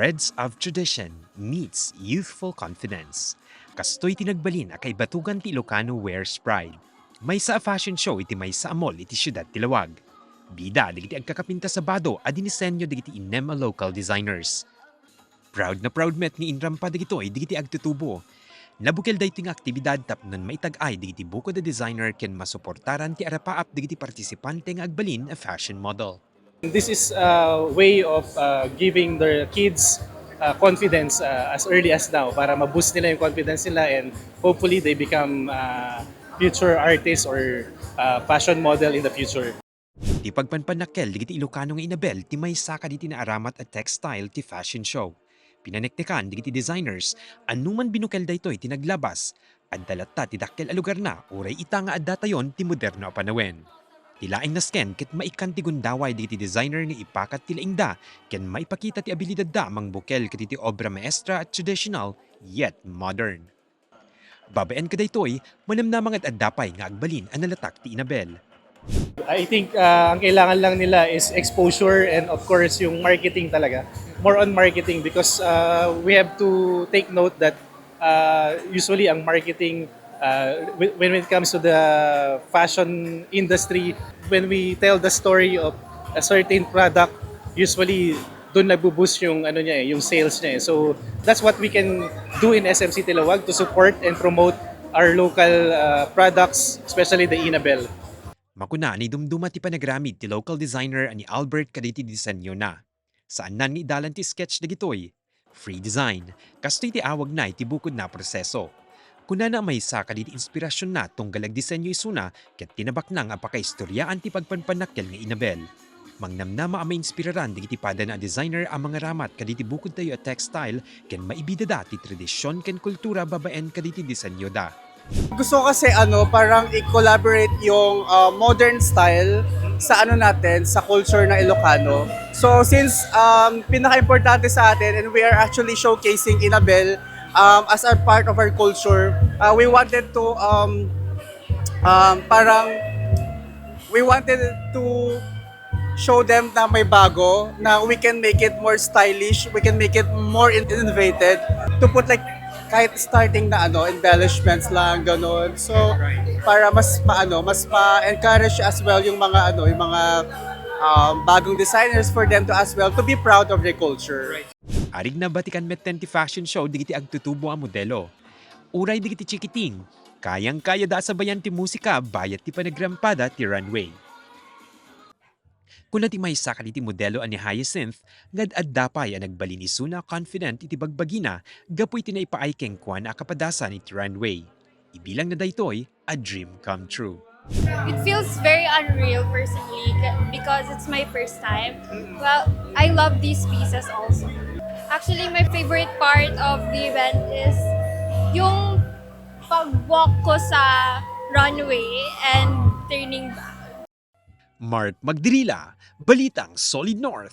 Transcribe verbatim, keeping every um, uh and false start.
Threads of tradition meets youthful confidence. Kastoy ti nagbalin a kaibatugan ti Ilocano Wears Pride, maysa a fashion show iti maysa a mall iti siudad ti Laoag. Bida dagiti agkakapinta Sabado a dinisenyo dagiti innem a local designers. Proud na proud met nga inrampa dagitoy dagiti agtutubo. Nabukel daytoy nga aktibidad tapno maitag-ay dagiti bukod a designer ken masuportaran ti arapaap dagiti partisipante nga agbalin a fashion model. This is a way of uh, giving the kids uh, confidence uh, as early as now para ma-boost nila yung confidence nila and hopefully they become uh, future artists or uh, fashion model in the future. Ti pagpanpanakkel dagiti Ilocano nga inabel ti maysa kaditi naaramat a textile ti fashion show. Pinaneknekan dagiti designers, anno man binukel daytoy ti naglabas. Adda latta ti dakkel a lugarna uray ita nga addatayon ti moderno a panawen. Ti laeng nasken ket maikkan ti gundaway dagiti designer nga ipakat ti laingda ken maipakita ti abilidadda a mangbukel kaditi obra maestra a traditional yet modern. Babaen kadaytoy, manamnama nga adda pay nga agbalin a nalatak ti inabel. I think uh, ang kailangan lang nila is exposure and of course yung marketing talaga. More on marketing because uh, we have to take note that uh, usually ang marketing uh, whe- when it comes to the fashion industry, when we tell the story of a certain product, usually doon nagbo-boost yung ano niya eh, yung sales niya eh. So that's what we can do in S M C Tilaoag to support and promote our local uh, products, especially the Inabel. Makuna ni dumduma ti panagramid ti local designer a ni Albert kaditi disenyona. Saannan nga idalan ti sketch dagitoy. Free design. Kastoy ti awagna iti bukod na proseso. Kunana a maysa kaditi inspirasionna tunggal agdisenyo isuna ket tinabakna nga pakaistoriaan ti pagpanpanakkel nga inabel. Mangnamnama a mainspiraran dagiti padana a designer a mangaramat kaditi bukodtayo a textile ken maibidada ti tradision ken kultura babaen kaditi disenyoda. Gusto ko kasi ano, parang i-collaborate yung uh, modern style sa ano natin, sa culture ng Ilocano. So since um, pinaka-importante sa atin and we are actually showcasing Inabel um, as a part of our culture, uh, we wanted to um, um, parang we wanted to show them na may bago, na we can make it more stylish, we can make it more in- innovative, to put like kahit starting na ano, embellishments lang, ganun. So, para mas maano, mas ma-encourage as well yung mga ano, yung mga um, bagong designers for them to as well to be proud of their culture. Arig nabatikan metten ti fashion show dagiti agtutubo a modelo. Uray dagiti chikiting, kayang-kayada a sabayan ti musika bayat ti panagrampada ti runway. Kuna ti maysa kaditi modelo a ni Hyacinth nga ad-adda pay a nagbalin isuna a confident iti bagbagina gapu iti naipaay kenkuana a kapadasan iti runway. Ibilangna daytoy a dream come true. It feels very unreal personally c- because it's my first time. Well, I love these pieces also. Actually, my favorite part of the event is yung pag-walk ko sa runway and turning back. Mark Magdirila, Balitang Solid North.